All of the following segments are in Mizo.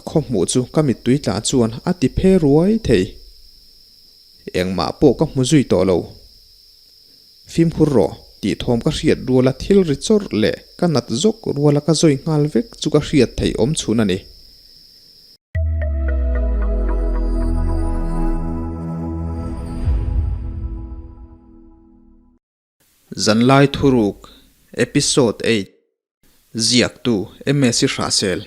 khaw hmuh chu ka mittui tla chuan a ti phe ruai thei. Engmah pawh ka hmu zui tawh lo. Fimkhur rawh, tih thawm ka hriat ruala thil ri chawrh leh ka nat zawk ruala ka zawi nghal vek chu ka hriat theih awm chhun a ni. Zanlai Thuruk, Episode Eight, Ziaktu, Msi Hrahsel.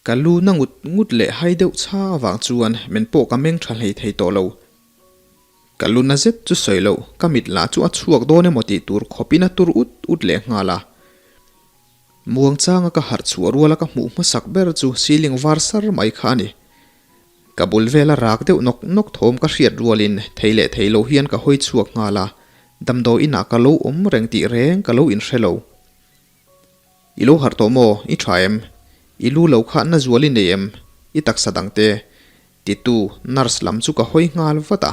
Ka lu na ngut ngut leh hai deuh chha avang chuan men pawh ka meng tha hlei thei tawh lo. Ka lu na zet chu sawi loh, ka mit lah chu a chhuak dawn emaw tih tur khawpin a tur ut ut leh nghal a. Muangchanga ka harh chhuah ruala ka hmuh hmasak ber chu ceiling var sar mai kha a ni. Ka bul vela rak deuh nawk nawk thawm ka hriat rualin thei leh thei lo hian ka hawi chhuak nghal a, damdawi inah ka lo awm reng tih reng ka lo inhre lo. I lo harh tawh maw? I tha em? I lu lo kha na zual i nei em? I taksa dangte? Titu nurse lam chu ka hawi nghal vat a.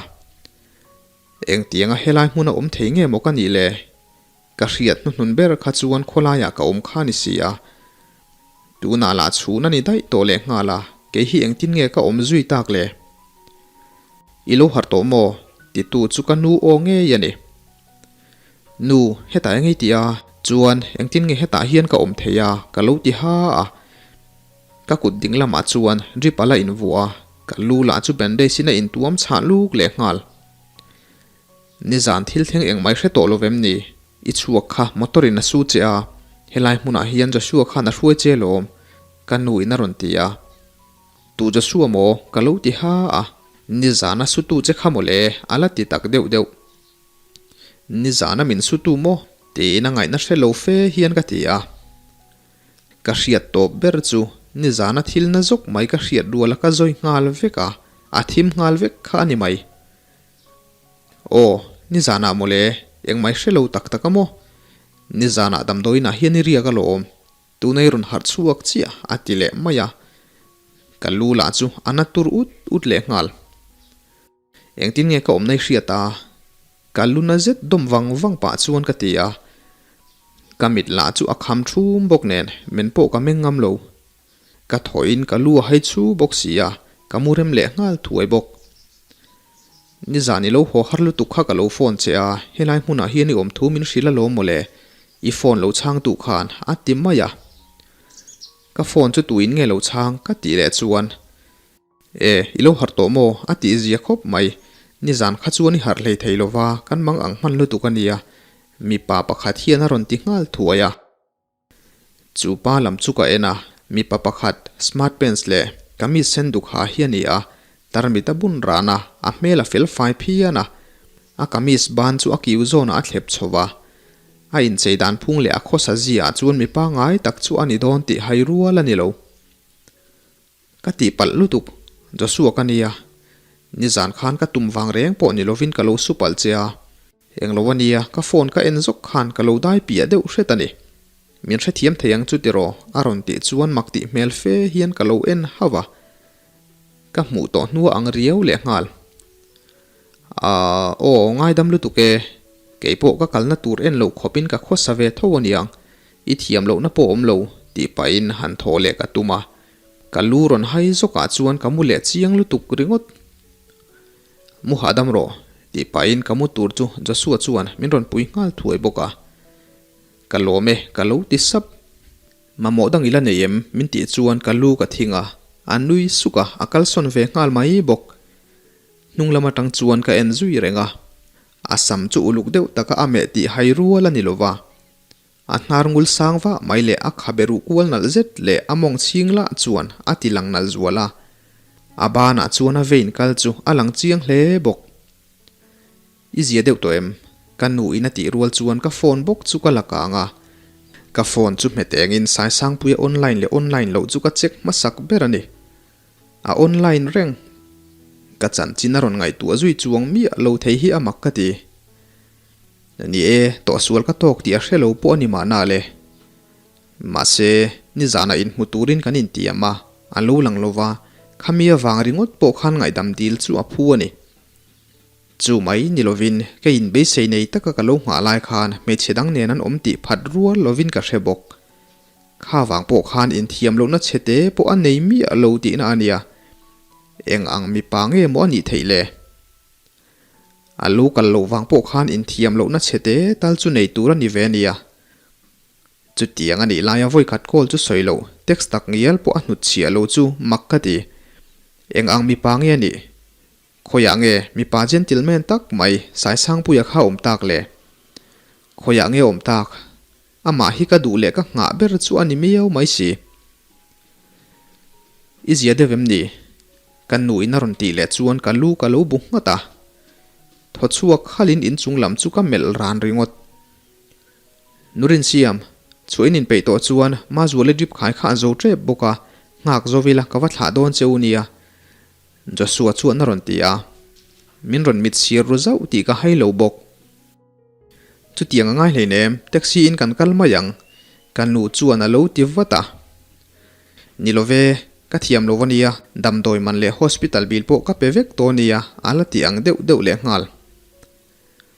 Engtianga helai hmuna awm thei nge maw ka nih le? Ka hriat hnuhnun ber kha chuan khawlaiah ka awm kha ni si a. Tunah lah chhun a ni daih tawh leh nghal a, kei hi engtin nge ka awm zui tak le? I lo harh tawh maw? Titu chu ka nu aw ngei a ni. Nu, hetah eng ei tih a? Chuan engtin nge hetah hian ka awm thei a? Ka lo ti ha a. Ka kut ding lamah chuan drip a la invuah a, ka lu lah chu bandage in a intuam chhah luk leh nghal. Nizan thil thleng engmah i hre tawh lo vem ni? I chhuak kha motor in a su che a, helai hmunah hian Joshua khan a hruai che lawm, ka nu in a rawn ti a. Tu Joshua maw? Ka lo ti ha a, nizan a sutu che kha mawle, a la ti tak deuh deuh. Nizan a min sutu maw? Tiin a ngaihna hre lo fe hian ka ti a. Ka hriat tawp ber chu nizana thil na zawk mai ka hriat ruala ka zawi nghal vek a, a thim nghal vek kha a ni mai. Aw, nizanah mawle, engmah i hre lo tak tak a maw? Nizanah damdawiinah hian i riak alawm, tuna i rawn harh chhuak chiah a ti leh mai a. Ka lu lah chu a na tur ut ut leh nghal. Engtin nge ka awmna i hriat a? Ka lu na zet dawm vang vang pah chuan ka ti a. Ka mit lah chu a kham thum bawk nen, men pawh ka meng ngam lo. Ka thawhin ka lu a hai chu bawk si a, ka mu rem leh nghal thuai bawk. Nizan i lo haw har lutuk kha ka lo phone che a, helai hmunah hian i awm thu min hrilh alawm mawle, i phone lo chhang duh khan a ti mai a. Ka phone chu tuin nge lo chhang ka tih leh chuan, E, i lo harh tawh maw? a tih zia khawp mai. Nizan kha chuan i harh hlei thei lova, kan mang ang hman lutuk a nia, mipa pakhat hian a rawn ti nghal thuai a. Chu pa lam chu ka en a, mipa pakhat smart pants leh kamis sen duk ha hi a ni a, tarmit a bun ran a, a hmel a fel fai phian a, a kamis ban chu a kiu zawnah a thlep chho va, a inchei dan phung leh a khawsa ziaah chuan mi pangngai tak chu a ni dawn tih hai rual a ni lo. Ka tihpalh lutuk, Joshua ka nia, nizan khan ka tum vang reng pawh ni lovin ka lo su palh che a, Englo a nia, ka phone ka en zawk khan ka lo dai piah deuh hret a ni. Min hrethiam thei ang chu tiraw? a rawn tih chuan mak tih hmel fe hian ka lo en hauh a. Ka hmuh tawh hnua ang riau leh nghal. Aaa, aw, ngaidam lutuk e. Kei pawh ka kalna tur en loh khawpin ka khawsa ve tho a niang. I thiam lohna pawh awm lo, tih pahin han thaw leh ka tum a. Ka lu rawn hai zawkah chuan ka mu leh chiang lutuk ringawt. Mu hahdam rawh, tih pahin ka mu tur chu Joshua chuan min rawn pui nghal thuai bawk a. Ka lawm e, ka lo ti sap. Mamawh dang i la nei em? min tih chuan ka lu ka thing a, a nui suk a, a kalsawn ve nghal mai bawk. Hnung lam atang chuan ka en zui reng a, a sam chu uluk deuh taka a meh tih hai rual a ni lo va. A hnar ngul sang vah mai leh a khabe ruh kual nalh zet leh a mawng chhing lah chuan a ti lang nalh zual a. A banah chuan a vein kal chu a lang chiang hle bawk. I zia deuh tawh em? Ka nu in a tih rual chuan ka phone bawk chu ka la kang a. Ka phone chu hmet engin Saisangpuia online leh online loh chu ka check hmasak ber a ni. A online reng. Ka chanchin a rawn ngaihtuah zui chuang miah lo thei hi a mak ka ti. Ni e, tawhsual ka tawk tih a hre lo pawh a ni mahna le. Mahse, nizanah inhmu turin kan intiam a, a lo lang lo va, khami avang ringawt pawh khan ngaihdam dil chu a phu a ni. Chu mai ni lovin, ka inbeisei nei taka ka lo nghah lai khan hmeichhe dang nen an awm tih phat rual lovin ka hre bawk. Kha vang pawh khan inthiam lohna chhe te pawh a nei miah lo tihna a nia. Eng ang mipa nge maw a nih theih le? A lo kal loh vang pawh khan inthiam lohna chhe te tal chu nei tur a ni ve a nia. Chutiang a nih laia vawikhat call chu sawi loh, text tak ngial pawh a hnut chhiah lo chu mak ka ti. Eng ang mipa nge a nih? Khawiah nge mipa gentleman tak mai Saisangpuia kha awm tak le? Khawiah nge awm tak? Amah hi ka duh leh ka nghah ber chu a ni miau mai si. I zia deuh em ni? Ka nuin a rawn tih leh chuan ka lu ka lo bu nghat a. Thaw chhuak halin inchung lam chu ka melh ran ringawt. Nurinsiam, chhuah in inpeih tawh chuan Mazuali drip khai kha a zo tep bawk a, nghak zo ila ka va thlah dawn che u nia. Joshua chuan a rawn ti a, min rawn mit sir ru zauh tih ka hai lo bawk. Chutiang a ngai hleinem, taxi in kan kal mai ang, ka nu chuan a lo ti vat a. Ni lo ve, ka thiam lo ania, damdawi man leh hospital bill pawh ka pe vek tawh ania, a la ti ang deuh deuh lehnghal.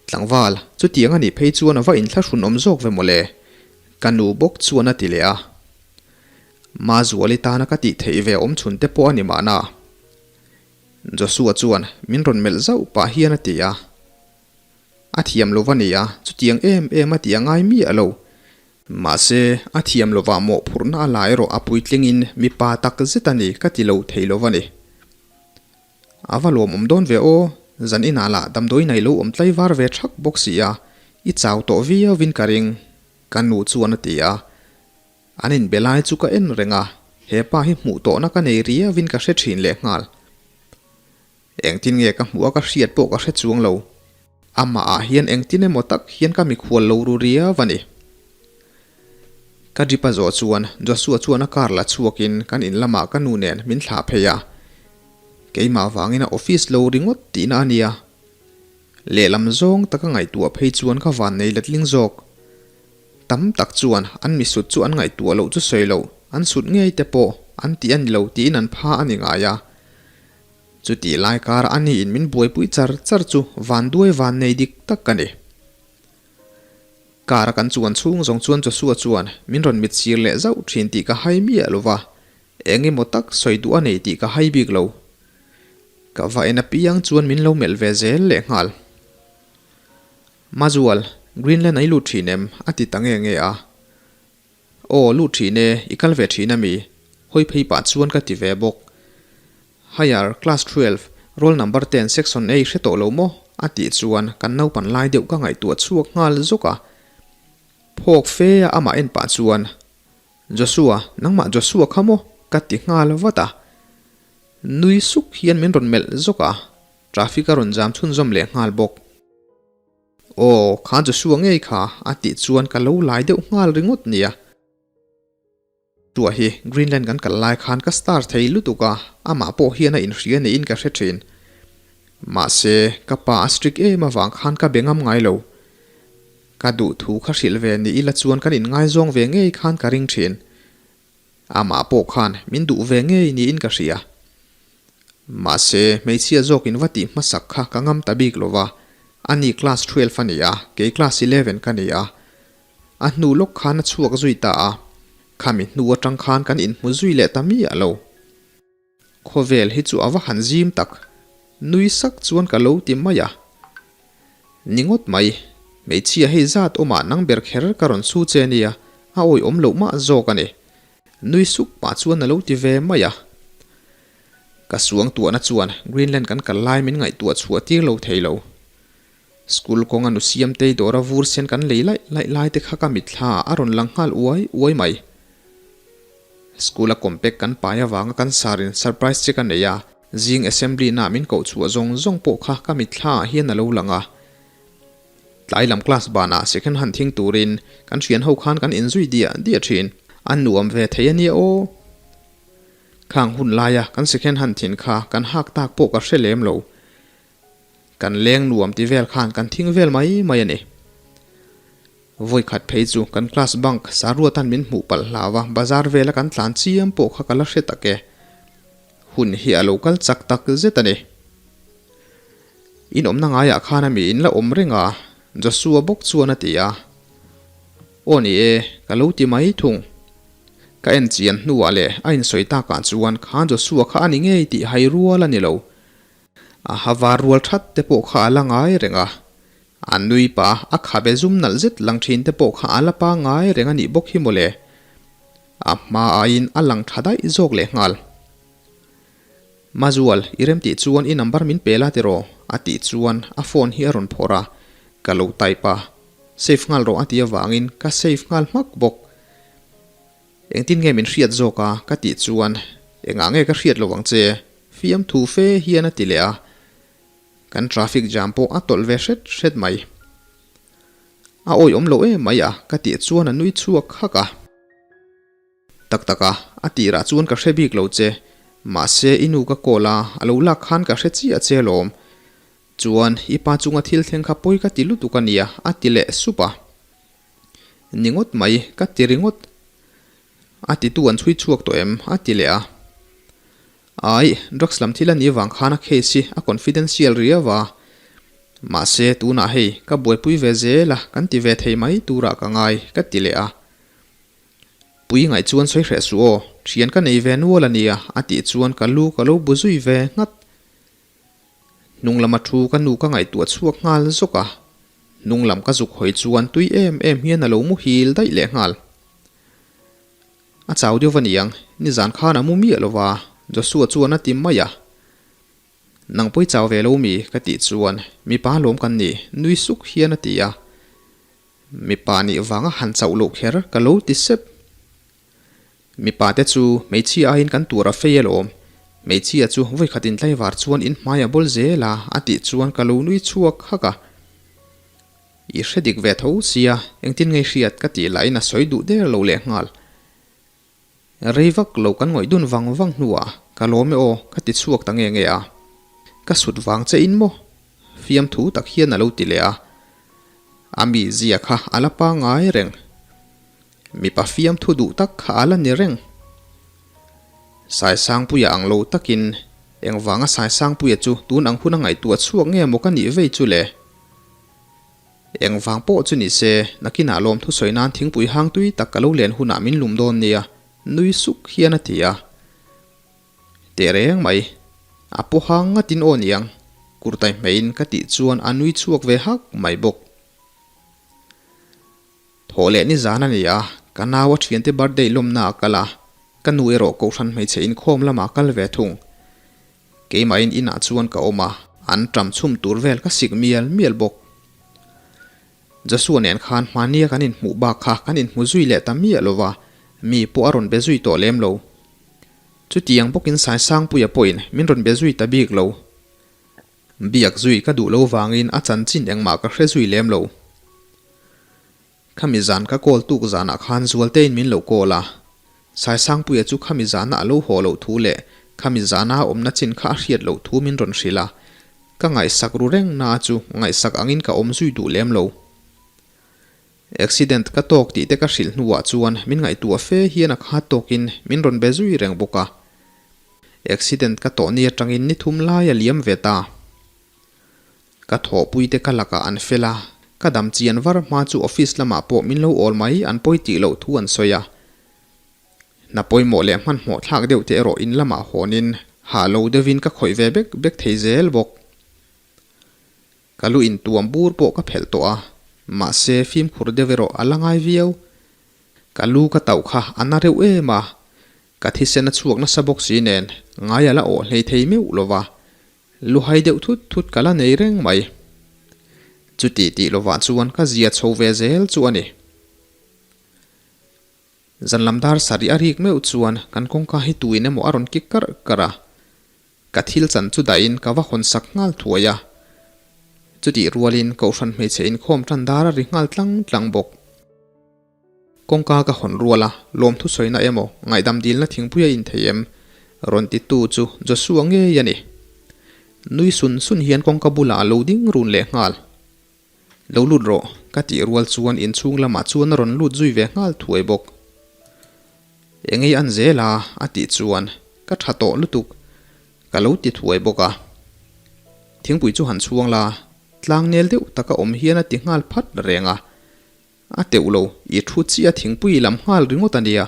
Tlangval, chutiang a nih phei chuan a va inthlahrun awm zawk ve mawle, ka nu bawk chuan a ti leh a. Mazuali tana ka tih theih ve awm chhun te pawh a ni mahna. Joshua chuan min rawn melh zauh pah hian a ti a. A thiam lo va nia, chutiang em em a tih a ngai miah lo. Mahse, a thiam lovah mawhphurhna a la erawh a puitlingin mipa tak zet a ni ka ti lo thei lo va ni. A va lawmawm dawn ve aw, zan inah lah damdawi nei lo awm tlaivar ve thak bawk si a, i chau tawh viauin ka ring, ka nu chuan a ti a. An inbe lai chu ka en reng a, he pa hi hmuh tawhna ka nei riauin ka hre thin lehnghal. Engtin nge ka hmuh a ka hriat pawh ka hre chuang lo. Amah ah hian engtin emaw tak hian ka mikhual lo ru riau a ni. Ka drip a zawh chuan Joshua chuan a car la chhuakin kan in lamah ka nu nen min thlah phei a. Keimah vangin a office lo ringawt tihna a nia. Lehlam zawng taka ngaihtuah phei chuan ka van nei letling zawk. Tam tak chuan an mi sut chu an ngaihtuah loh chu sawi loh, an sut ngei te pawh an tih a ni lo tiin an pha a ni ngai a. Chutih lai kar a niin min buaipui char char chu vanduai van nei dik tak ka ni. Car a kan chuan chhung zawng chuan Joshua chuan min rawn mit sir leh zauh thin tih ka hai miah lo va, eng emaw tak sawi duh a nei tih ka hai bik lo. Ka va en apiang chuan min lo melh ve zel lehnghal. Mazual, Greenland a i lut thin em? a ti ta nge nge a. Aw, lut thin e, i kal ve thin ami? Hawi phei pah chuan ka ti ve bawk. Higher, class 12, roll number ten section A hre tawh lo maw? a tih chuan kan naupan lai deuh ka ngaihtuah chhuak nghal zawk a. Phawk fe a amah en pah chuan, Joshua, nangmah Joshua kha maw? ka ti nghal vat a. Nui suk hian min rawn melh zawk a, traffic a rawn jam chhunzawm leh nghal bawk. Aw, kha Joshua ngei kha a tih chuan ka lo lai deuh nghal ringawt nia. Tua hi Greenland kan kal lai khan ka star thei lutuk a, amah pawh hian a inhria niin ka hre thin. Mahse, ka pa a strict em avang khan ka be ngam ngai lo. Ka duh thu kha hrilh ve ni ila chuan kan inngaizawng ve ngei khan ka ring thin. Amah pawh khan min duh ve ngei niin ka hria. Mahse, hmeichhia zawkin va tih hmasak kha ka ngam ta bik lo va, ani class 12 a ni a, kei class 11 ka ni a. A hnu lawk khan a chhuak zui ta a, khami hnu atang khan kan inhmu zui leh ta miah lo. Khawvel hi chu a va han zim tak, nui sak chuan ka lo ti mai a. Ni ngawt mai, hmeichhia hei zat awmah nang ber kher ka rawn su che nia, a awihawm loh mah zawk a ni. Nui suk pah chuan a lo ti ve mai a. Ka suang tuahna chuan Greenland kan kal lai min ngaihtuah chhuah tir lo thei lo. School kawnga nu Siamtei dawra vur sen kan lei laih laih lai te kha ka mitthla ah a rawn lang nghal uai uai mai. School a compact kan pai avanga kan sarin surprise che ka nei a, zing assembly na min koh chhuah zawng zawng pawh kha ka mitthla ah hian a lo lang a. Tlai lam class banah second hand thing turin kan hrian ho khan kan inzui diah diah thin. A nuam ve thei a nia aw. Khang hun laia kan second hand thin kha kan hak tak pawh ka hre lem lo. Kan leng nuam ti vel khan kan thing vel mai mai a ni. Vawikhat phei chu kan class bunk Saruatan min hmuh palh hlau a, bazar vela kan tlan chiam pawh kha ka la hre tak e. Hun hi a lo kal chak tak zet a ni. In awmna ngaiah khan a mi in la awm reng a, Joshua bawk chuan a ti a. Aw ni e, ka lo ti mai thung. Ka en chian hnuah leh a insawi takah chuan kha Joshua kha a ni ngei tih hai rual a ni lo. A ha var rual that te pawh kha a la ngai reng a. A nui pah a khabe zum nalh zet lang thin te pawh kha a la pangngai reng a nih bawk hi mawle. A hma aiin a lang tha daih zawk leh nghal. Mazual, i remtih chuan i number min pe la tiraw? a tih chuan a phone hi a rawn phawrh a, ka lo type a. Save nghal rawh a tih avangin ka save nghal hmak bawk. Engtin nge min hriat zawk a? ka tih chuan engah nge ka hriat lo ang che? Fiamthu fe hian a ti leh a. Kan traffic jam pawh a tawlh ve hret hret mai. A awih awm lo em mai a ka tih chuan a nui chhuak hak a. Tak tak a, a tirah chuan ka hre bik lo che. Mahse i nu ka call a, a lo lak khan ka hre chiah che alawm. Chuan i pa chunga thil thleng kha pawi ka ti lutuk a nia a ti leh sup a. Ni ngawt mai, ka ti ringawt. A titu an chhui chhuak tawh em? a ti leh a. Aih, drugs lam thil a nih vang khan a case hi a confidential riau a. Mahse, tunah hei, ka buaipui ve zel a, kan ti ve thei mai turah ka ngai, ka ti leh a. Pui ngaih chuan sawi hreh suh aw, thian ka nei ve nual a nia, a tih chuan ka lu ka lo bu zui ve nghat. Hnung lama thu ka nu ka ngaihtuah chhuak nghal zawk a, hnung lam ka zuk hawi chuan tui em em hian a lo muhil daih leh nghal. A chau deuh va niang, nizan khan a mu miah lo va, Joshua chuan a ti mai a. Nang pawi chau ve lo mi? ka tih chuan, Mipa lawm kan ni, nui suk hian a ti a. Mipa nih vanga han chauh loh kher ka lo ti sep. Mipa te chu hmeichhia aiin kan tur a fei alawm, hmeichhia chu vawikhat in tlaivar chuan in hmai a bawl zel a a tih chuan ka lo nui chhuak hak a. I hre dik ve tho sia, engtin ngei hriat ka tih lahin a sawi duh der lo leh nghal. Rei vak lo kan ngawih dun vang vang hnuah ka lawm e aw ka ti chhuak ta nge nge a. Ka sut vang che in maw? Fiamthu tak hian a lo ti leh a. A mi zia kha a la pangngai reng. Mipa fiamthu duh tak kha a la ni reng. Saisangpuia ang lo takin engvanga Saisangpuia chu tun ang hun a ngaihtuah chhuak nge maw ka nih vei chu le? Engvang pawh chu ni se, nakinah lawmthu sawi nan thingpui hang tui tak ka lo len hunah min lum dawn nia, nui suk hian a ti a. Teh reng mai, a paw hang ngatin aw niang, kurtai hmeiin ka tih chuan a nui chhuak ve hak mai bawk. Thawh leh nizan a ni a, ka nau a thiante birthday lawmna a kal a, ka nu erawh kohhran hmeichhe inkhawm lamah a kal ve thung. Keimahin inah chuan ka awm a, an ṭam chhum tur vel ka sik mial mial bawk. Joshua nen khan hmania kan inhmuh bak kha kan inhmu zui leh ta miah lo va, mi pawh a rawn be zui tawh lem lo. Chutiang bawkin Saisangpuia pawhin min rawn be zui ta bik lo. Biak zui ka duh lo vangin a chanchin engmah ka hre zui lem lo. Khami zan ka call tuk zanah khan Zualtein min lo call a, Saisangpuia chu khami zana a lo haw loh thu leh khami zana a awmna chin kha a hriat loh thu min rawn hrilh a, ka ngaihsak ru reng na chu ngaihsak angin ka awm zui duh lem lo. Accident ka tawk tih te ka hrilh hnuah chuan min ngaihtuah fe hian a khat tawkin min rawn be zui reng bawk a. Accident ka tawh ni atangin ni thum lai a liam ve ta. Ka thawhpuite ka lakah an fel a, ka dam chian var hma chu office lamah pawh min lo awl mai an pawi tih loh thu an sawi a. Hna pawimawh leh hmanhmawh thlak deuh te erawh in lamah hawnin hah lo deuhin ka khawih ve bek bek thei zel bawk. Ka lu intuam bur pawh ka phelh tawh a, mahse fimkhur deuh erawh a la ngai viau. Ka lu ka tauh kha a na reuh em a, ka thisen a chhuak nasa bawk si nen ngai a la awh hlei thei meuh lo va, Luhai deuh thut thut ka la nei reng mai. Chuti tih lovah chuan ka zia chho ve zel chu a ni. Zan lam dar sarih a rik meuh chuan kan kawngka hi tuin emaw a rawn kik karh karh a. Ka thil chan chu dahin ka va hawn sak nghal thuai a. Chutih rualin Kohhran hmeichhe inkhawm tan dar a ri nghal tlang tlang bawk. Kawngka ka hawn rual a, lawmthu sawina emaw, ngaihdam dilna thingpui a inthei em? Rawn titu chu Joshua ngei a ni. Nui sun sun hian kawngka bulah a lo ding run leh nghal. Lo lut rawh, ka tih rual chuan inchhung lamah chuan a rawn lut zui ve nghal thuai bawk. Engei an zel a, a tih chuan ka tha tawh lutuk, ka lo ti thuai bawk a. Thingpui chu han chhuang la, tlangnel deuh taka awm hian a ti nghal phat reng a. A teuh lo, i thu chiah thingpui lam nghal ringawt a nia.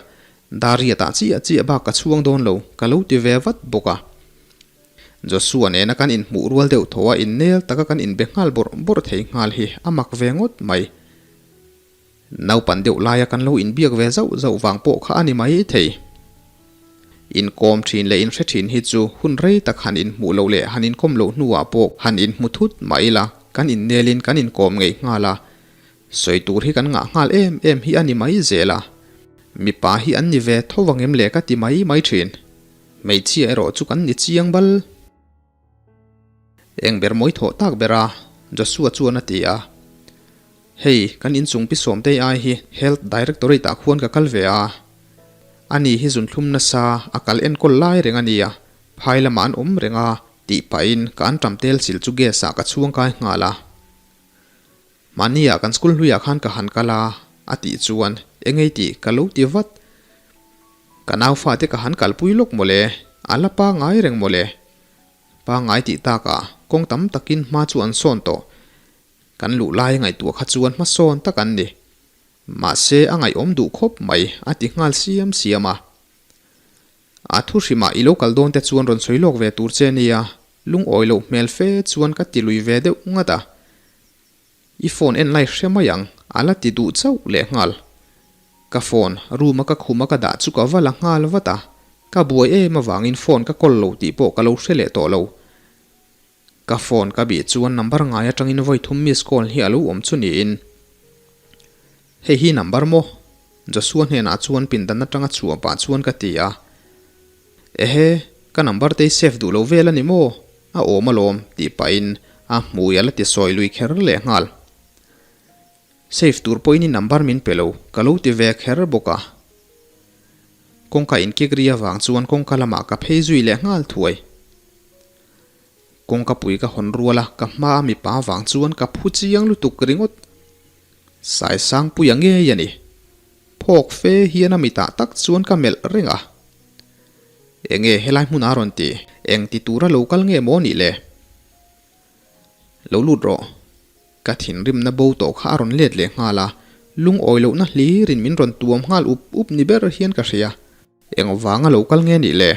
Dariatah chiah chiah bak ka chhuang dawn lo, ka lo ti ve vat bawk a. Joshua nena kan inhmuh rual deuh tho a innel taka kan inbe nghal bawrh bawrh thei nghal hi a mak ve ngawt mai. Naupan deuh laia kan lo inbiak ve zauh zauh vang pawh kha a ni mai thei. Inkawm thin leh inhre thin hi chu hun rei tak han inhmuh loh leh han inkawm loh hnuah pawh han inhmu thut mah ila kan innelin kan inkawm ngeih nghal a, sawi tur hi kan ngah nghal em em hi a ni mai zel a. Mipa hi an ni ve tho vang em le ka ti mai mai thin. Hmeichhia erawh chu kan ni chiang bal. Eng ber mawi thawh tak ber a? Joshua chuan a ti a. Hei, kan inchung pi Sawmtei ai hi Health Directorate ah khuan ka kal ve a. Ani hi zunthlum nasa a kal enkawl lai reng a nia, phai lamah an awm reng a, tih pahin ka anṭam tel sil chu gas ah ka chhuang kai nghal a. Mahnia kan school hluiah khan ka han kal a, a tih chuan engei tih ka lo ti vat. Ka nau fate ka han kalpui lawk mawle, a la pangai reng mawle. Pangai tih takah kawng tam takin hma chu an sawn tawh. Kan luh lai ngaihtuah kha chuan hmasawn tak an ni. Mahse a ngaihawm duh khawp mai a ti nghal siam siam a. A thu hrimah i lo kal dawn te chuan rawn sawi lawk ve tur che nia, lungawi loh hmel fe chuan ka ti lui ve deuh ngat a. I phone en lai hre mai ang, a la ti duh chauh lehnghal. Ka phone room a ka khum a ka dah chu ka va la nghal vat a, ka buai em avangin phone ka call lo tih pawh ka lo hre leh tawh lo. Ka phone ka bih chuan number ngai atangin vawi thum miss call hi a lo awm chu niin. Hei hi number maw? Joshua hnenah chuan pindan atanga chhuah pah chuan ka ti a. Ehe, ka number te i save duh lo vel a ni maw? A awm alawm, tih pahin a hmui a la ti sawi lui kher leh nghal. Save tur pawhin i number min pe lo, ka lo ti ve kher bawk a. Kawngka inkik ri avang chuan kawngka lamah ka phei zui leh nghal thuai. Kawngka pui ka hawn rual a, ka hma a mipa avang chuan ka phu chiang lutuk ringawt. Saisangpuia ngei a ni. Phawk fe hian a mitah tak chuan ka melh reng a. Enge helai hmun a rawn ti? Eng ti tura lo kal nge maw nih le? Lo lut rawh. Ka thinrimna bo tawh kha a rawn let leh nghal a, lungawi lohna hlirin min rawn tuam nghal up up ni ber hian ka hria. Eng vanga lo kal nge nih le?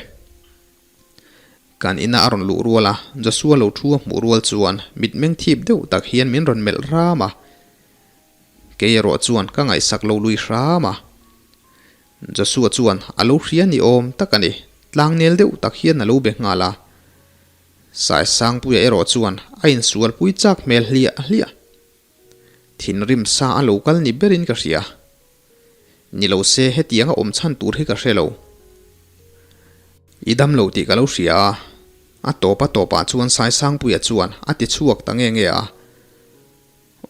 Kan ina a rawn luh rual a, Joshua lo thu a hmuh rual chuan mitmeng thip deuh tak hian min rawn melh ram a. Kei erawh chuan ka ngaihsak lo lui hram a. Joshua chuan a lo hria ni awm tak a ni, tlangnel deuh tak hian a lo be nghal a. Saisangpuia erawh chuan a insualpui chak hmel hliah hliah. Thinrim sa a lo kal ni berin ka hria. Ni lo se hetiang a awm chhan tur hi ka hre lo. I dam lo tih ka lo hria a, a tawp a tawpah chuan Saisangpuia chuan a ti chhuak ta nge nge a.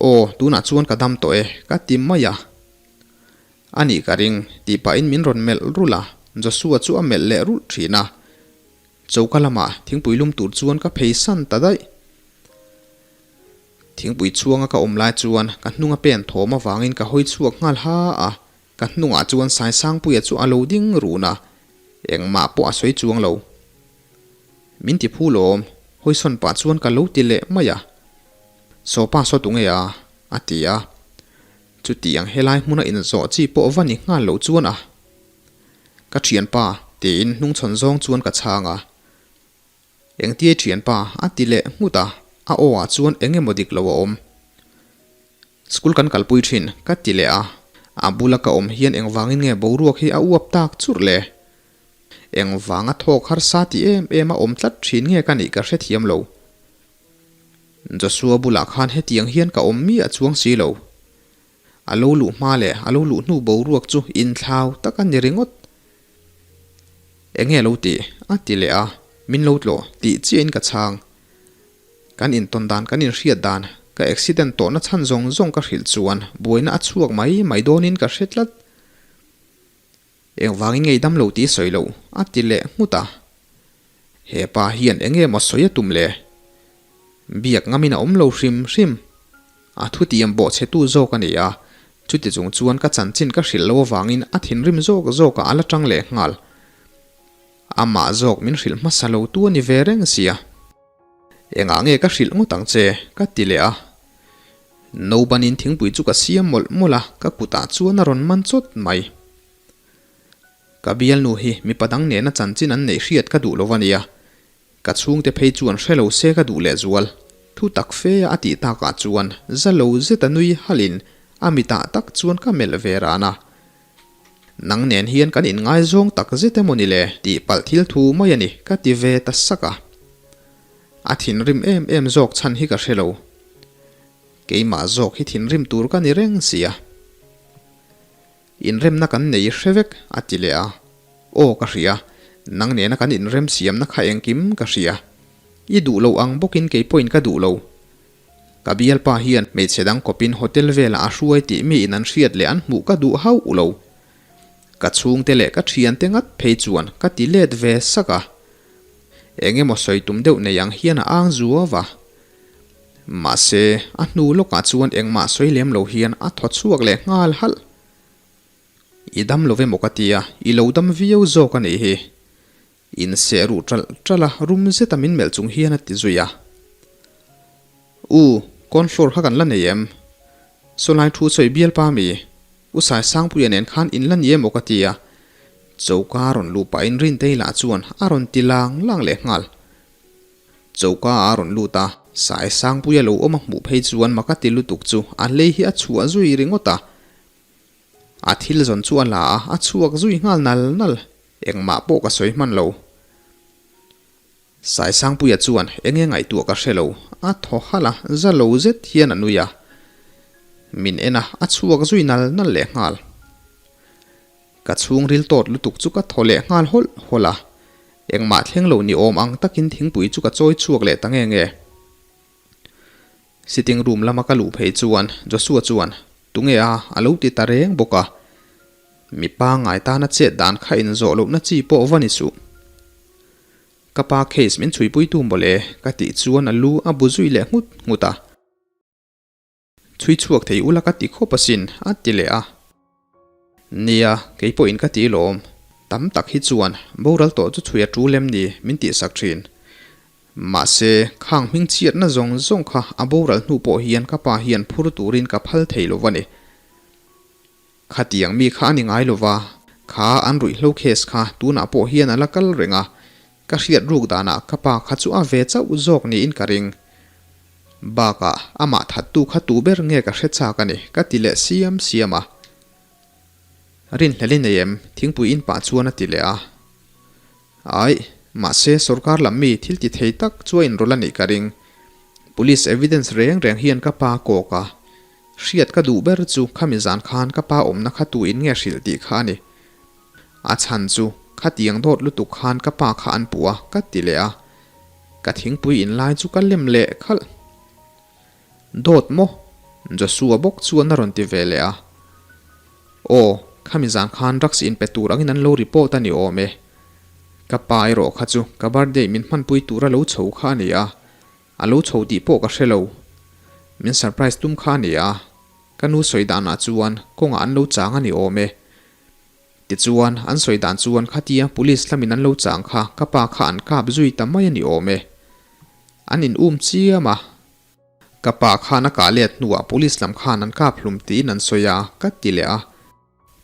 Aw, tunah chuan ka dam tawh e, ka ti mai a. A nih ka ring, tih pahin min rawn melh rulh a, Joshua chu a melh leh rulh thin a. Choka lamah thingpui lum tur chuan ka phei san ta daih. Thingpui chhuanga ka awm lai chuan ka hnunga pen thawm avangin ka hawi chhuak nghal ha a, ka hnungah chuan Saisangpuia chu a lo ding run a, engmah pawh a sawi chuang lo. Min ti phu lawm, hawisawn pah chuan ka lo ti leh mai a. Sawpa saw tu nge a? a ti a. Chutiang helai hmuna inzawh chi pawh va ni nghal lo chuan a. Ka thianpa, tiin hnungchhawn zawng chuan ka chhang a. Engtiai thianpa, a ti leh nghut a, a aw ah chuan eng emaw dik lo a awm. School kan kalpui thin, ka ti leh a. A bula ka awm hian engvangin nge boruak hi a uap tak churh le? Engvanga thawk harsa ti em em a awm tlat thin nge ka nih ka hrethiam lo. Joshua bulah khan hetiang hian ka awm miah chuang si lo. A lo luh hma leh a lo luh hnu boruak chu inthlau tak a ni ringawt. Enge lo tih? a ti leh a, min lo tlawh tih chiahin ka chhang. Kan intawn dan kan inhriat dan, ka accident tawhna chhan zawng zawng ka hrilh chuan buaina a chhuak mai mai dawnin ka hre tlat. Engvangin ngei dam lo tih sawi loh a ti leh nghut a. He pa hian enge maw sawi a tum le? Biak ngamin a awm lo hrim hrim. A thutiam bawh chhe tu zawk a ni a, chuti chung chuan ka chanchin ka hrilh lo avangin a thinrim zawk zawkah a la tang leh nghal. Amah zawk min hrilh hmasa lo tu a ni ve reng sia. Engah nge ka hrilh ngawt ang che? ka ti leh a. No banin thingpui chu ka siam mawlh mawlh a, ka kutah chuan a rawn man chawt mai. Ka bialnu hi mipa dang nena chanchin an neih hriat ka duh lo a nia. Ka chhungte phei chuan hre lo se ka duh lehzual. Thu tak fe a tih takah chuan za lo zeta nui halhin a mitah tak chuan ka melh ve ran a. Nang nen hian kan inngaizawng tak zet emaw ni le tih palh thil thu mai a ni ka ti ve ta sak a. A thinrim em em zawk chhan hi ka hre lo. Keimah zawk hi thinrim tur ka ni reng sia. Inremna kan nei hre vek a ti leh a. Aw ka hria, nang nena kan inrem siamna kha engkim ka hria. I duh lo ang bawkin kei pawhin ka duh lo. Ka bialpa hian hmeichhe dang kawpin hotel velah a hruai tih miin an hriat leh an hmuh ka duh hauh lo. Ka chhungte leh ka thiante ngat phei chuan ka ti let ve sak a. Eng emaw sawi tum deuh nei ang hian a ang zuau a. Mahse, a hnu lawkah chuan engmah sawi lem lo hian a thaw chhuak leh nghal halh. I dam lo emaw ka ti a, i lo dam viau zawk a nih hi. Inseh ruh ṭalh ṭalh a, rum zeta min melh chung hian a ti zui a. U, cornflour kha kan la nei em? Sawlai thu sawi bialpa mi, U Saisangpuia nen khan in la ni emaw ka ti a. Choka rawn luh pahin Rintei lah chuan a rawn ti lang lang leh nghal. Choka a rawn lut a, Saisangpuia lo awm a hmuh phei chuan mak a ti lutuk chu a hlei hi a chhuah zui ringawt a. A thil zawn chu a la a, a chhuak zui nghal nal nal. Engmah pawh ka sawi hman lo. Saisangpuia chuan enge ngaihtuah ka hre lo, a thaw halh a, za lo zet hian a nui a. Min en a, a chhuak zui nal nal leh nghal. Ka chhungril tawt lutuk chu ka thaw leh nghal hawlh hawlh a, engmah thleng lo ni awm ang takin thingpui chu ka chawi chhuak leh ta nge nge. Sitting room lama ka luh phei chuan Joshua chuan, Tunge a? a lo ti ta reng bawk a. Mi pangngai tana chet dan kha inzawh lohna chi pawh va ni suh. Ka pa case min chhuipuitu mawle ka tih chuan a lu a bu zui leh nghut nghut a. Chhui chhuak thei ula ka ti khawp asin, a ti leh a. Nia, kei pawhin ka ti lawm. Tam tak hi chuan boral tawh chu chhui a tul em ni min tihsak thin. Mahse, khang hming chhiatna zawng zawng kha a boral hnu pawh hian ka pa hian phur turin ka phal thei lo va ni. Khatiang mi kha a ni ngai lo va, kha an ruihhlo case kha tunah pawh hian a la kal reng a, ka hriat ruk danah ka pa kha chu a ve chauh zawk niin ka ring. Bakah amah thattu kha tu ber nge ka hre chak a ni, ka ti leh siam siam a. Rinhlel i nei em? Thingpui in pah chuan a ti leh a. Aih, mahse sorkar lam mi thil ti thei tak chu a inrawlh a nih ka ring. Police evidence reng reng hian ka pa kawk a. Hriat ka duh ber chu khami zan khan ka pa awmna kha tu in nge hrilh tih kha a ni. A chhan chu khatiang dawt lutuk khan ka pa kha an puh a, ka ti leh a. Ka thingpui in lai chu ka lem leh khalh. Dawt maw? Joshua bawk chuan a rawn ti ve leh a. Aw, khami zan khan drugs in pe tur angin an lo report a ni awm e. Ka pa erawh kha chu ka birthday min hmanpui tura lo chho kha a ni a, a lo chho tih pawh ka hre lo. Min surprise tum kha a ni a, ka nu sawi danah chuan kawngah an lo chang a ni awm e. Tichuan, an sawi dan chuan khatia police lamin an lo chang kha ka pa kha an kap zui ta mai a ni awm e. An in um chiam a. Ka pa khan a kah let hnuah police lam khan an kap hlum tiin an sawi a, ka ti leh a.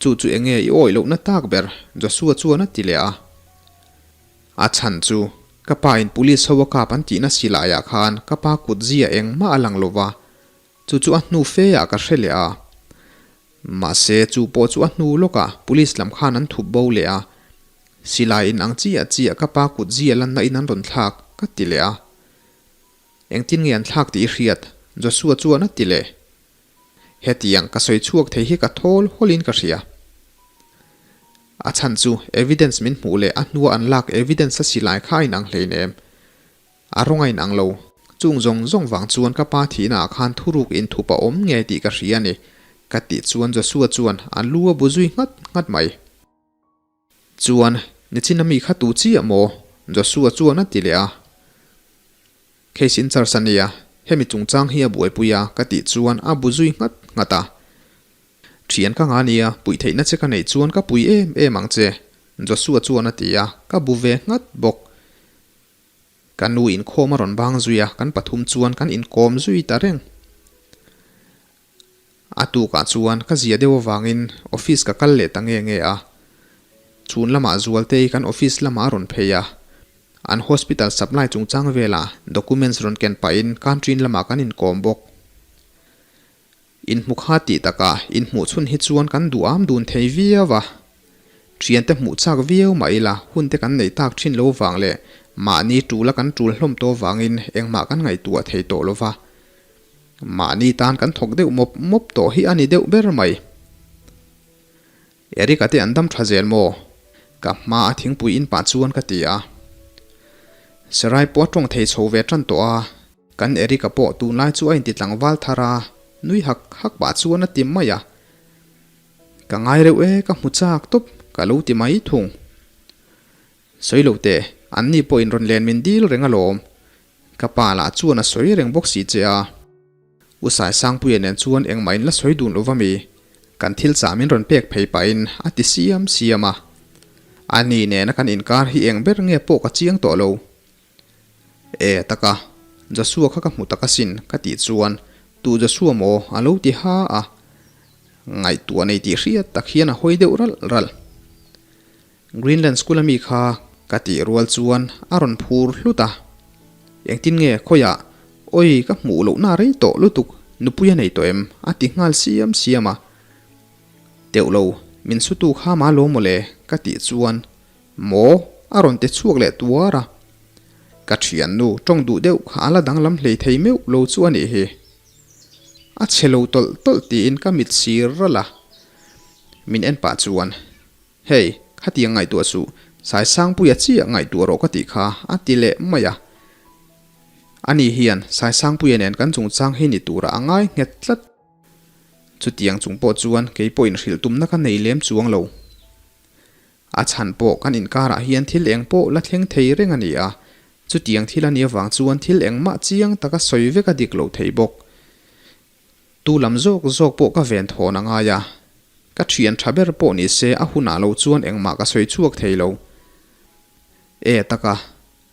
Chu chu enge i awih lohna tak ber? Joshua chuan a ti leh a. A chhan chu, ka pa in police ho a kap an tihna silaiah khan ka pa kut zia engmah a lang lova, chu chu a hnu fe ah ka hre leh a. Mahse, chu pawh chu a hnu lawkah police lam khan an thup bo leh a. Silai in ang chiah chiah ka pa kut zia lanna in an rawn thlak, ka ti leh a. Engtin nge an thlak tih i hriat? Joshua chuan a ti leh. Hetiang ka sawi chhuak thei hi ka thawl hawlin ka hria. A chhan chu evidence min hmuh leh a hnua an lak evidence a silai kha a inang hleinem. A rawng a inang lo. Chung zawng zawng vang chuan ka pa thihna ah khan thuruk inthup a awm ngei tih ka hria a ni, ka tih chuan Joshua chuan a lu a bu zui nghat nghat mai. Chuan, nichin a mi kha tu chiah maw? Joshua chuan a ti leh a. Case in charge a nia, hemi chungchang hi a buaipui a ka tih chuan a bu zui nghat nghat a. Thian ka ngah nia, puih theihna che ka neih chuan ka pui em em ang che, Joshua chuan a ti a, ka bu ve nghat bawk. Ka nu inkhawm a rawn bang zui a, kan pathum chuan kan inkawm zui ta reng. A tukah chuan ka zia deuh avangin office ka kal leh ta nge nge a. Chhun lamah Zualtei kan office lamah a rawn phei a, an hospital supply chungchang velah documents rawn ken pahin canteen lamah kan inkawm bawk. Inhmu kha tih takah inhmuh chhun hi chuan kan duham dun thei viau a. Thiante hmuh chak viau mah ila hunte kan neih tak thin lo vang leh mahni tul a kan tul hlawm tawh vangin engmah kan ngaihtuah thei tawh lo va. Mahni tan kan thawk deuh mawp mawp tawh hi a ni deuh ber mai. Eric-a te an dam tha zel maw? Ka hma a thingpui in pah chuan ka ti a. Sarai pawh a tawng thei chho ve tan tawh a, kan Eric-a pawh tunlai chu a inti tlangval thar a, nui hak hak pah chuan a ti mai a. Ka ngai reuh e, ka hmu chak tawp, ka lo ti mai thung. Sawi lo teh, anni pawhin rawn len min dil reng alawm. Ka pa lah chuan a sawi reng bawk si che a. U Saisangpuia nen chuan engmah in la sawi dun lo va mi? Kan thil chah min rawn pek phei pahin a ti siam siam a. A ni nena kan inkar hi eng ber nge pawh ka chiang tawh lo. E taka, Joshua kha ka hmu tak asin ka tih chuan tu Joshua maw a lo ti ha a. Ngaihtuah nei tih hriat tak hian a hawi deuh ralh ralh. Greenland School a mi kha ka tih rual chuan a rawn phur hlut a, Engtin nge khawiah awi ka hmuh lohna rei tawh lutuk nupui a nei tawh em? a ti nghal siam siam a. Teuh lo, min sutu kha ma lo mawle ka tih chuan maw a rawn ti chhuak leh tuar a. Ka thiannu tawng duh deuh kha a la danglam hlei thei meuh lo chu a nih hi. A chhe lo tawlh tawlh tiin ka mit sir ralh a, min en pah chuan Hei, khatiang ngaihtuah suh, Saisangpuia chiah ngaihtuah rawh ka tih kha, a ti leh mai a. Ani hian Saisangpuia nen kan chungchang hi ni turah a ngai nghet tlat. Chutiang chung pawh chuan kei pawhin hrilh tumna ka nei lem chuang lo. A chhan pawh kan inkarah hian thil eng pawh la thleng thei reng a ni a, chutiang thil a nih avang chuan thil engmah chiang taka sawi vek a dik lo thei bawk. Tu lam zawk zawk pawh ka ven thawn a ngai a, ka thian tha ber pawh ni se a hunah lo chuan engmah ka sawi chhuak thei lo. E taka,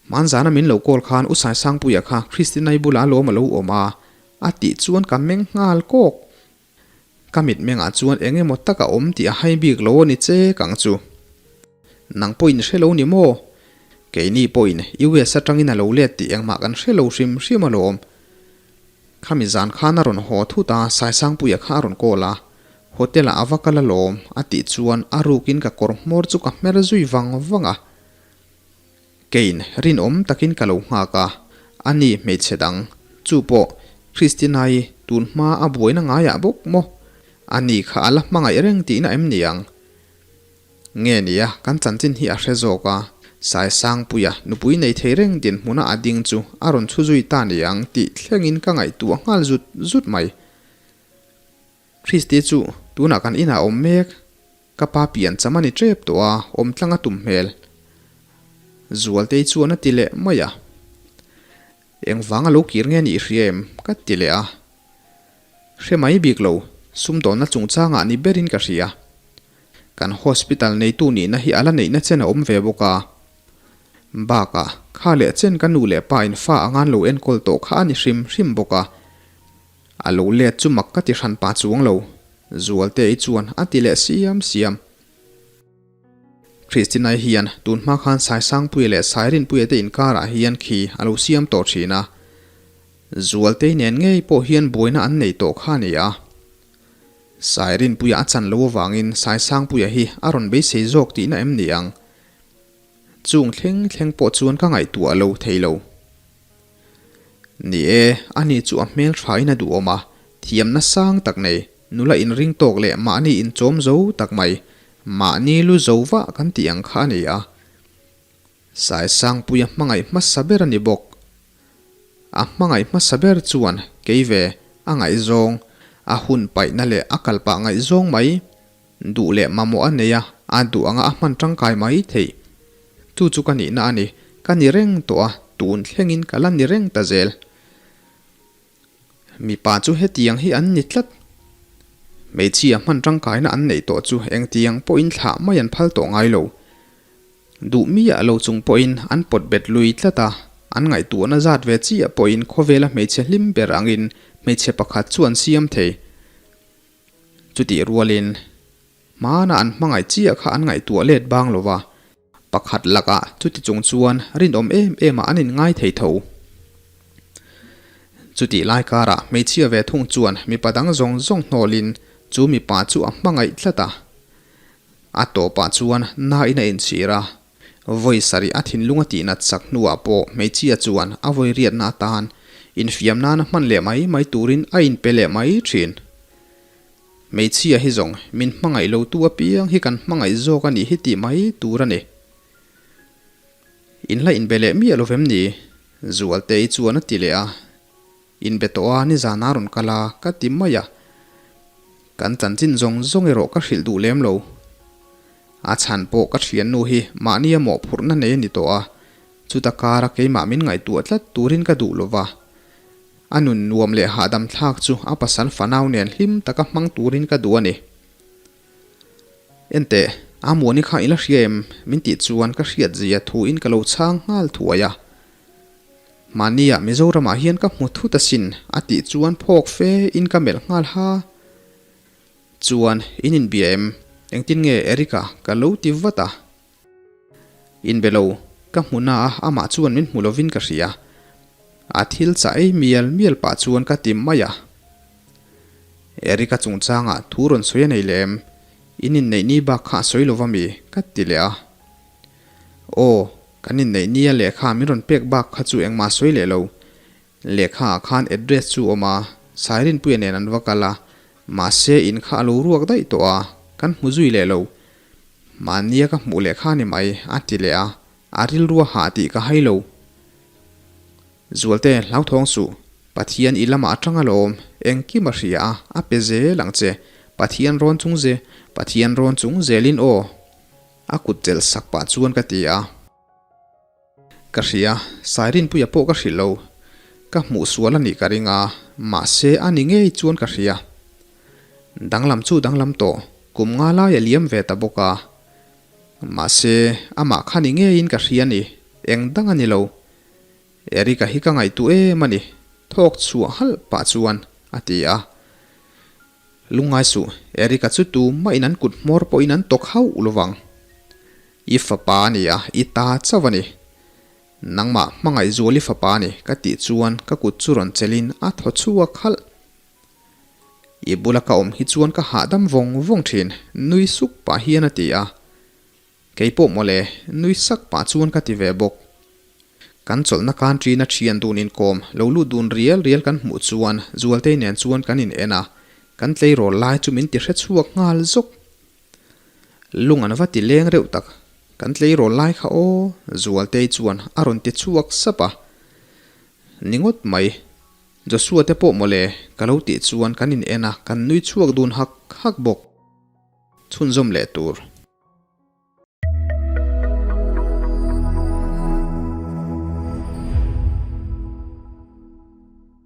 hmanzana min lo call khan U Saisangpuia kha Christinai bulah alawm a lo awm a, a tih chuan ka meng nghal kawk. Ka mitmengah chuan eng emaw tak a awm tih a hai bik lo a ni che kang chu. Nang pawhin hre lo ni maw? Keini pawhin US atangin a lo let tih engmah kan hre lo hrim hrim alawm. Khami zan khan a rawn haw thut a, Saisangpuia kha a rawn call a, Hotel ah a va kal alawm a tih chuan a rukin ka kawr hmawr chu ka hmer zui vang vang a. Keiin rinawm takin ka lo nghak a, ani hmeichhe dang, chu pawh Christina-i tun hma a buaina ngaiah bawk maw? Ani kha a la hmangaih reng tihna em ni ang? Nge nia, kan chanchin hi a hre zawk a, Saisangpuia nupui nei thei reng dinhmuna a ding chu a rawn chhu zui ta ni ang tih thlengin ka ngaihtuah nghal zut zut mai. Christy chu tunah kan inah a awm mek, ka pa pian cham a ni tep tawh a, awm tlang a tum hmel. Zualtei chuan a ti leh mai a. Engvanga lo kir nge nih hria em? ka ti leh a. Hre mai bik lo, sumdawnna chungchangah ni berin ka hria. Kan hospital neitu nihna hi a la neihna chen a awm ve bawk a. Bakah, kha leh chen ka nu leh pa in fa anga an lo enkawl tawh kha a ni hrim hrim bawk a. A lo let chu mak ka ti hran pah chuang lo, Zualtei chuan a ti leh siam siam. Christinai hian tun hma khan Saisangpuia leh Sairinpuia te inkarah hian khi a lo siam tawh thin a. Zualtei nen ngei pawh hian buaina an nei tawh kha a ni a. Sairinpuia a chan lo avangin Saisangpuia hi a rawn beisei zawk tihna em ni ang? Chung thleng thleng pawh chuan ka ngaihtuah lo thei lo. Ni e, ani chu a hmel thain a duhawm a, thiamna sang tak nei, nula inring tawk leh mahni inchawm zo tak mai, mahni lu zo vah kan tih ang kha a ni a. Saisangpuia hmangaih hmasa ber a ni bawk. A hmangaih hmasa ber chuan kei ve a ngaihzawng, a hun paihna leh a kalpah ngaihzawng mai, duh leh mamawh a nei a, a duh anga a hman tangkai mai theih. Chu chu ka nihna a ni, ka ni reng tawh a, tun thlengin ka la ni reng ta zel. Mipa chu hetiang hi an ni tlat. Hmeichhia hman tangkaina an neih tawh chu engtiang pawhin thlah mai an phal tawh ngai lo. Duh miah lo chung pawhin an pawt bet lui tlat a, an ngaihtuahna zat ve chiah pawhin khawvela hmeichhe hlim ber angin hmeichhe pakhat chu an siam thei. Chutih rualin. Hmana an hmangaih chiah kha an ngaihtuah let bang lo va, pakhat lakah chuti chung chuan rinawm em em ah an inngai thei tho. Chutih lai karah hmeichhia ve thung chuan mipa dang zawng zawng hnawlin chu mipa chu a hmangaih tlat a. A tawpah chuan nain a inchhir a, vawi sarih a thinlung a tihnat sak hnuah pawh hmeichhia chuan a vawi riatna atan infiam nana hman leh mai mai turin a inpe leh mai thin. Hmeichhia hi zawng min hmangaih lo tu apiang hi kan hmangaih zawk a nih hi tih mai tur a ni. Inla inbe leh miah lo vem ni? Zualtei chuan a ti leh a. Inbe tawh a, nizan a rawn kal a, ka ti mai a. Kan chanchin zawng zawng erawh ka hrilh duh lem lo. A chhan pawh ka thiannu hi mahnia mawhphurhna nei a ni tawh a, chuta kara keimah min ngaihtuah tlat turin ka duh lo va. A nun nuam leh hahdam thlak chu a pasal fanau nen hlim taka hmang turin ka duh a ni. Enteh, Amuani kha i la hria em? Min tih chuan ka hriat zia thuin ka lo chhang nghal thuai a. Mahnia Mizoramah hian ka hmu thut asin a tih chuan phawk fe in ka melh nghal ha. Chuan in inbia em? Engtin nge Erica ka lo ti vat a. Inbe lo, ka hmu na a amah chuan min hmu lovin ka hria. A thil chah ei mial mial pah chuan ka ti mai a. Erica chungchangah thu rawn sawi a nei leh em? In inneih ni bak kha a sawi lo va mi? Ka ti leh a. Aw, kan inneih nia lehkha min rawn pek bak kha chu engmah sawi leh lo. Lehkha ah khan address chu awm a, Sairinpuia nen an va kal a, mahse in kha a lo ruak daih tawh a, kan hmu zui leh lo. Mahnia ka hmuh leh kha ni mai, a ti leh a, a rilru a hah tih ka hai lo. Zualte, hlauthawng suh, Pathian i lamah atang a lawm, engkim a hria a, a pe zel ang che, Pathian rawn chung ze, Pathian rawn chung zelin aw. A kut chelh sak pah chuan ka ti a. Ka hria, Sairinpuia pawh ka hrilh lo. Ka hmuh sual a nih ka ring a, mahse a ni ngei chuan ka hria. Danglam chu danglam tawh, kum nga lai a liam ve ta bawk a. Mahse, amah kha ni ngeiin ka hria ni, eng dang a ni lo. Eric-a hi ka ngaihtuah em a ni, thawk chhuah halh pah chuan a ti a. Lungngai suh, Eric-a chu tu mahin an kut hmawr pawhin an tawk hauh lovang. I fapa a ni a, i ta chauh a ni. Nangmah hmangaih zual i fapa a ni, ka tih chuan ka kut chu rawn chelhin a thaw chhuak halh. I bula ka awm hi chuan ka hahdam vawng vawng thin, nui suk pah hian a ti a. Kei pawh mawle, nui sak pah chuan ka ti ve bawk. Kan chawlhna country-na thian dun inkawm lo lut dun rial rial kan hmuh chuan Zualtei nen chuan kan in en a, kan tleirawl lai chu min ti hre chhuak nghal zawk. Lung an va ti leng reuh tak, kan tleirawl lai kha aw, Zualtei chuan a rawn ti chhuak sap a. Ni ngawt mai, Joshua te pawh mawle ka lo tih chuan kan in en a, kan nui chhuak dun hak hak bawk. Chhunzawm leh tur.